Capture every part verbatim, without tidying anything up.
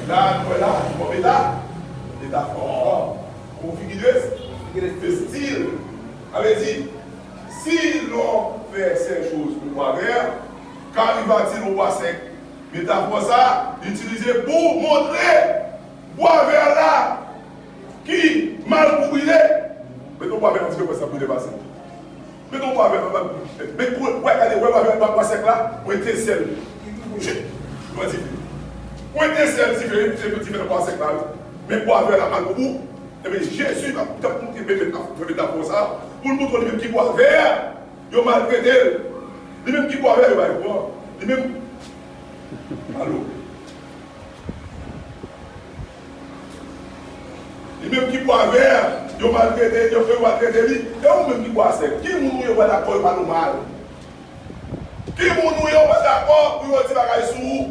La, nou wè la, kòm eta, metafò, kòm figi de, de stil. Sa vle di, si l'on fait ces choses au bois vert, qu'arrivera-t-il au bois sec? Metafò sa a, li itilize pou montre bwa vè la ki mal kouri. Mete yon bwa vè nan dife, wè sa brile pase. Mete yon bwa vè nan, men wè, wè, gade, wè bwa vè, bwa, bwa sèk la, yon etensèl. Chit! Yon dife. Yon etensèl dife, dife, dife nan bwa sèk la, wi. Men bwa vè la mal kouri. Ebyen, Jezi t ap, t ap montre, mete, fè metafò sa, pou l montre li menm ki bwa vè. Yo maltrete l. Li menm ki bwa vè, yo bay pran. Li menm. Alo. Li menm ki bwa vè, yo maltrete, yo, yo maltrete li. E ou menm ki bwa sèk, ki moun ou ye w pa dakò yo pale w mal? Ki moun ou ye w pa dakò pou yo di bagay sou ou?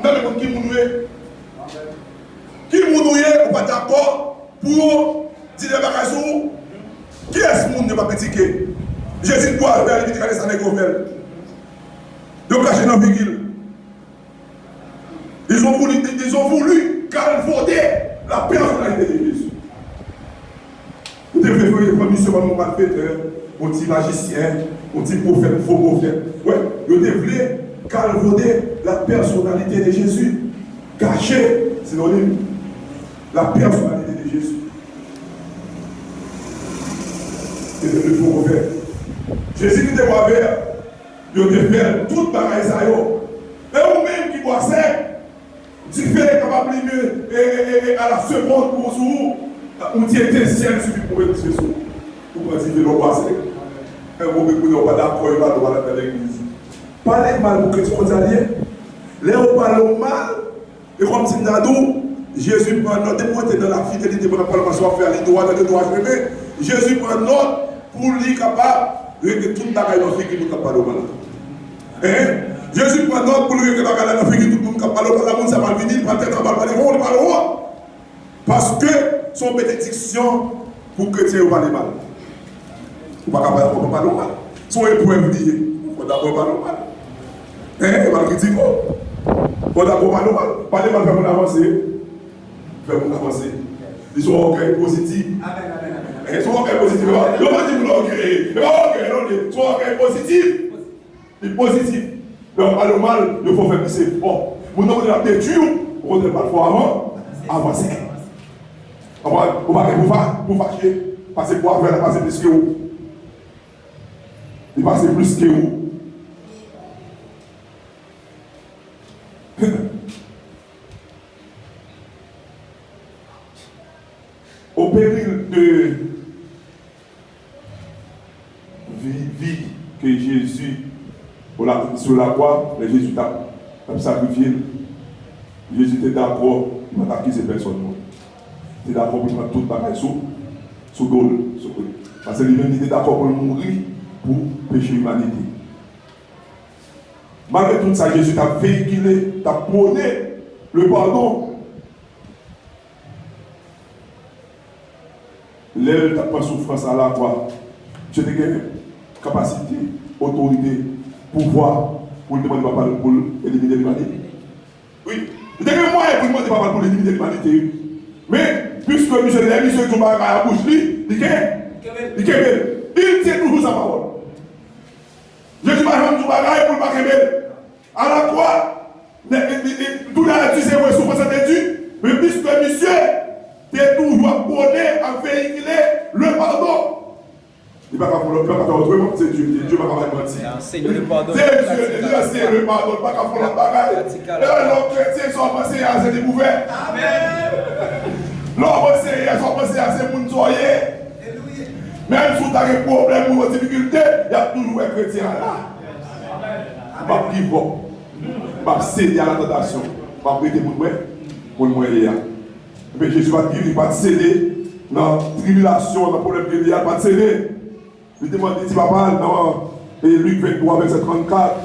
Nan men moun ki moun ou ye? Ki moun ou ye ou pa dakò pou yo di de bagay sou ou? Kiyès moun yo pa kritike? Jezi t bwa vè, li vin gade sa nèg yo fè l. Yo krache nan figi l. Ils ont voulu, ils ont voulu galvauder la personnalité de Jésus. Yo te vle fè, fè misye kòm yon malfetè, yon ti majisyen, yon ti pwofèt, fo pwofèt. Wè, yo te vle galvauder la personnalité de Jésus. Cacher, sinonim, la personnalité de Jésus. Yo te vle fo pwofèt. Jezi ki te bwa vè, yo te fè l tout bagay sa yo. E ou menm ki bwa sèk, dife kapab limen, e, e, e, e, à la seconde pou sou ou, yon ti etensèl sifi pou mete dife sou ou. Ou pran dife lè w bwa sèk. E ou menm kounye a w pa dakò, yo pa dwe al nan legliz. Pale mal pou kretyen, konn sa l ye. Lè yo pale w mal, e kòmsi m ta di w, Jezi pran nòt, depi w rete nan lafidelite, pandan pale w ap fè a li dwat, li dwat chemen, Jezi pran nòt pou li kapab regle tout bagay nan figi moun k ap pale w mal la. Hein? Jezi pran nòt pou l regle bagay la nan figi tout moun k ap pale w mal la, moun sa pral vini, li pral tèt anba, li pral devan w, li pral wont. Paske se yon benediksyon pou kretyen yo pale mal. Ou pa ka pa dakò pou pale w mal. Se yon eprèv li ye. Fò dakò pale w mal. Hein? Yo pral kritike w. Fò dakò pale w mal. Pale mal fè moun avanse. Fè moun avanse. Li se yon ògèy pozitif. Hein? Se yon ògèy pozitif. Yo pa di moun ògèy. E pa ògèy, non, se yon ògèy pozitif. Li pozitif. Lè yo pale w mal, yo fè w fè plis efò. Moun nan kote l ap detwi w, okontrè, l pral fè w avan, avanse. Konprann? Ou pa gen pou fa, pou fache, paske bwa vè la pase plis ke ou. Li pase plis ke ou. Au péril de vi, vi ke Jezi, pou la, sou lakwa, lè Jezi t ap, t ap sakrifye l, Jezi te dakò, li pa t akize pèsonn non. Li te dakò pou l pran tout bagay sou, sou do l, sou, paske li menm li te dakò pou l mouri pou peche imanite. Malgre tout sa, Jezi t ap veyikile, t ap pwone le pardon. Lè l t ap pran soufrans a lakwa, misye te gen kapasite, otorite, pouvwa pou l te mande Papa l pou l elimine limanite. Wi, li te gen mwayen pou l mande Papa l pou l elimine limanite, wi. Men, piske misye, lè misye di yon bagay a bouch li, li ke, li kenbe l. Il tient toujours sa parole. Jezi pa janm di yon bagay pou l pa kenbe l. A la kwa, nèg, li, li, li, tout a di se vre soufrans lan te di, men piske misye te toujou ap pwone, ap veyikile le pardon. Li pa ka fè, li pa ka fè otreman, se Dye, Dye pa ka bay manti. Seigneur, le pardon. Se Dye, Dye, se le pardon, li pa ka fè lòt bagay. E lè w kretyen, sa w panse a, se li pou fè. Lè w panse a, sa w panse a, se moun sa w ye. Menm si w ta gen pwoblèm ou yon difikilte, y ap toujou wè kretyen an la. M ap give up. M ap sede a la tantasyon. M ap rete moun mwen, moun mwen ye a. Men Jezi pa t give, li pa t sede nan tribilasyon, nan pwoblèm ke li a, li pa t sede. Li te mande ti papa l nan, e, Lik venntwa, vèsè trannkat.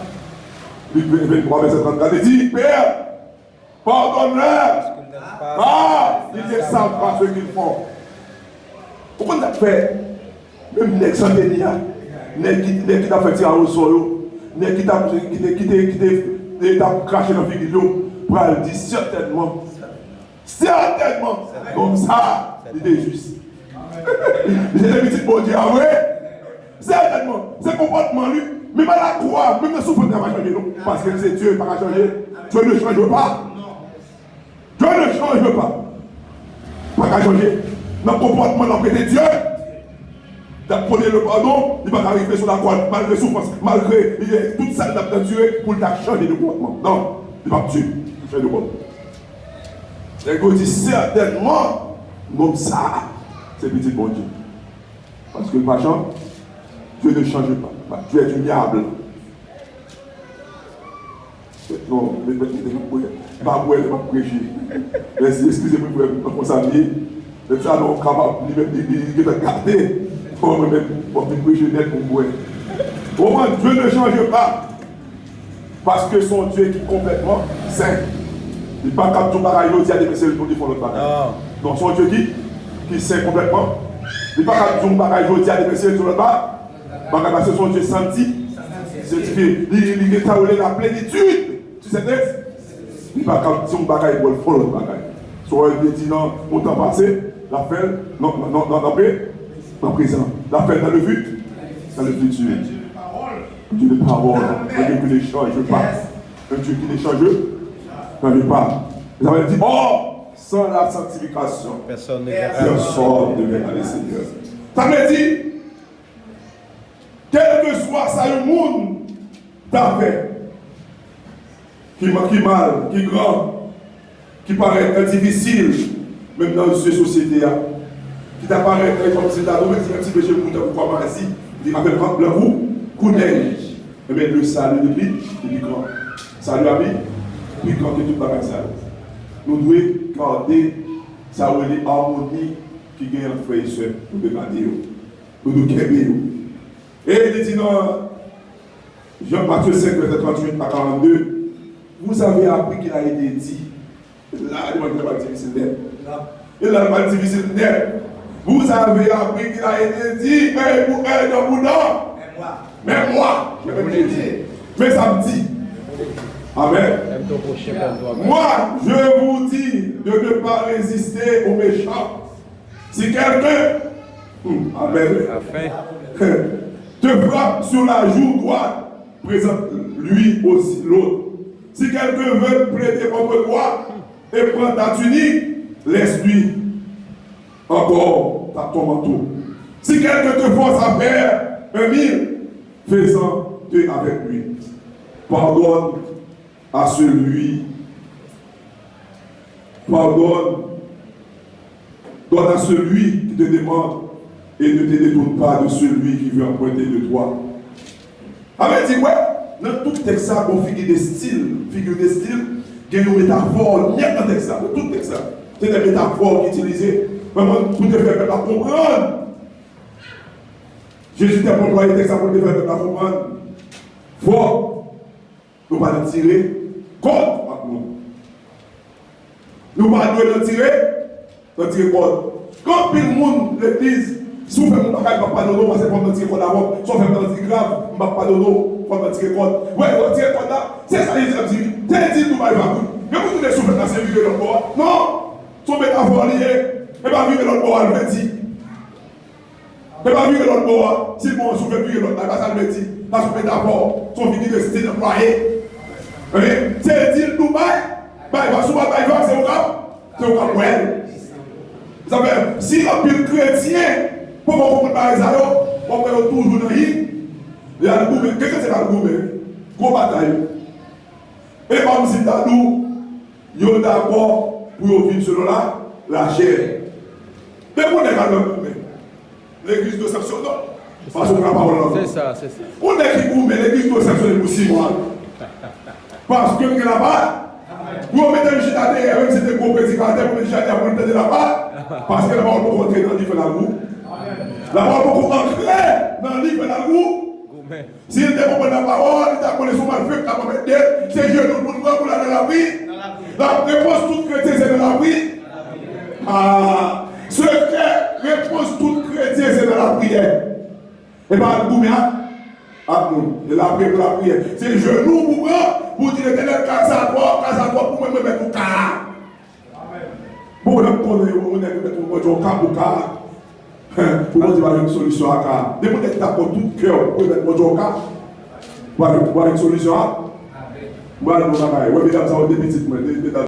Lik venntwa, vèsè trannkat, li di, Père, pardonne-leur, car ils ne savent pas ce qu'ils font. Ou konn sa k fè? Menm nèg Senteni a, nèg ki, nèg ki t ap fè tiraj osò yo, nèg ki t ap, ki te, ki te, ki te e t ap krache nan figi l yo, pral di sètènman, sètènman, nonm sa a, li te jis. Li se te pitit Bondye a vre. Sètènman, se konpòtman li, menm alatwa, menm nan soufrans li pa chanje non. Paske li se Dye, li pa ka chanje. Dieu ne change pas. Dieu ne change pas. Pa ka chanje. Nan konpòtman l ap rete Dye. L ap pwone le padon, li pa ka rive sou lakwa, malgre soufrans, malgre tout sa l ap andire, pou l ta chanje de konpòtman. Non, li p ap Dye. Li chanje de konpòtman. Nèg yo di sètènman, nonm sa a, se pitit Bondye. Paske l pa change. Dieu ne change pas. Dieu est immuable. Non, men mwen te bwè. M pa bwè lè m ap preche. Mèsi, eskize mwen frè m, nan konsa m ye. Lè sa non kapab, li menm li, li, li gentan gate. Bon, mwen menm, bon, m vin preche nèt pou m bwè. Ou konprann? Dieu ne change pas. Paske se yon Dye ki konplètman sen. Li pa kab di yon bagay jodi a, demen se li pou li fè yon lòt bagay. Non, se yon Dye ki, ki sen konplètman. Li pa kab di yon bagay jodi a, demen se li yon lòt bagay. Bagay paske se yon Dye santi, santifye. Li, li gen sa yo rele la plenitid. Ti sèten, li pa kab di yon bagay pou l fè yon lòt bagay. Sa w te di nan yon tan pase, l ap fè l nan, nan, nan, nan, nan pre-, nan prezan. L ap fè l nan le fut-, nan le futur. Dieu de parole, un Dieu qui ne change pas, un Dieu qui ne change, change pas. Sa vle di, oh, sans la sanctification, personne ne verra le Seigneur. Sa vle di, kèlkeswa sa yon moun ta fè, ki ma-, ki mal, ki gran, ki parèt trè difisil, menm nan zye sosyete a, ki ta parèt trè kòmsi ta, nou menm ti, ti peche pou tankou kòm azi, li ka fè l vant blan kou, kou nèj. Ebyen, le salut li pi, li pi gran. Salut a pi, pi gran ke tout bagay sa yo. Nou dwe gade sa yo rele amoni ki gen ant frè e sè. Nou dwe gade yo. Nou dwe kenbe yo. E li di nan Jean, Matthieu cinq, verset trente-huit à quarante-deux, vous avez appris qu'il a été dit. La, li mande mal difisil nèt. E la, mal difisil nèt. Vous avez appris qu'il a été dit, œil pour œil, dent pour dent. Mais moi, je vous dis, mais ça me dit. Amen. Aime ton prochain comme toi-même. Moi, je vous dis de ne pas résister aux méchants. Si quelqu'un, hmm, amen, te frappe sur la joue droite, présente-lui aussi l'autre. Si quelqu'un veut plaider contre toi et prendre ta tunique, laisse-lui encore ta, ton manteau. Si quelqu'un te force à faire un mille, fais-en deux avec lui. Pardonne à celui, pardonne, donne à celui qui te demande et ne te détourne pas de celui qui veut emprunter de toi. Sa vle di, wè, nan tout tèks sa, gon figi de stil, figi de stil, gen yon metafò nèt nan tèks sa, nan tout tèks sa. Se de metafò ki itilize, vrèman, pou te fè pèp la konprann. Jezi te anplwaye tèks sa pou te fè pèp la konprann. Fò Nou pa nan tire kòd ak moun. Nou pa dwe nan tire, nan tire kòd. Gen anpil moun legliz, si w fè m yon bagay, m p ap padone w, paske fò m nan tire kòd avè w. Si w fè m nan ti grav, m p ap padone w, fò m nan tire kòd. Wè, w tire kòd la, se sa Jezi ap di. Te di l nou bay vag wi. Men pou tounen si w fè m nan se vire lòt bò a. Non! Se yon metafò li ye. E pa vire lòt bò a, l vle di. Se pa vire lòt bò a. Si bon, si w fè vire lòt la, e pa sa l vle di. Sa se yon metafò. Se yon figi de stil anplwaye. Ebyen, se di l nou bay, bay vag, si w pa bay vag, se ou k ap, se ou k ap wè l. Sa fè, si anpil kretyen poko konprann bagay sa yo, w ap wè yo toujou nan yi, y al goumen. Gen kretyen k al goumen. Gwo batay. E pa m si m ta di w, yo dakò pou yo viv selon la, lachè. Men pou nèg al nan goumen, legliz dwe sanksyone w. Paske w pran pawòl nan men w. Se sa, se sa. Pou nèg ki goumen, legliz dwe sanksyone l pou sis mwa. Paske l gen lapal. Pou yo mete l chita dèyè, menm si se te gwo predikatè, pou l chita dèyè, pou l tande lapal. Paske lapawòl poko antre nan li, fè lagou. Lapawòl poko antre nan li, fè lagou. Goumen. Si l te konprann lapawòl, li ta konnen se yon malfektè k ap anmède l, se jenou l pou l pran pou l al nan lapri. Repons tout kretyen se nan lapri. Ah, sekrè repons tout kretyen se nan lapriyè. E pa al goumen ak Ak moun. E lapriyè pou lapriyè. Se jenou pou pran, pou di Letènèl, ka sa twòp, ka sa twòp pou mwen, mwen mèt ou ka a. Bon, lè m konnen yon nèg mèt ou manje yon ka pou ka a. Pou Bondye ba jwenn solisyon a ka a. Depi w dakò tout kè w pou mèt manje yon ka, pou ba jwenn solisyon a. Mwen al nan bagay. Wè medam sa yo de pitit mwen, de medam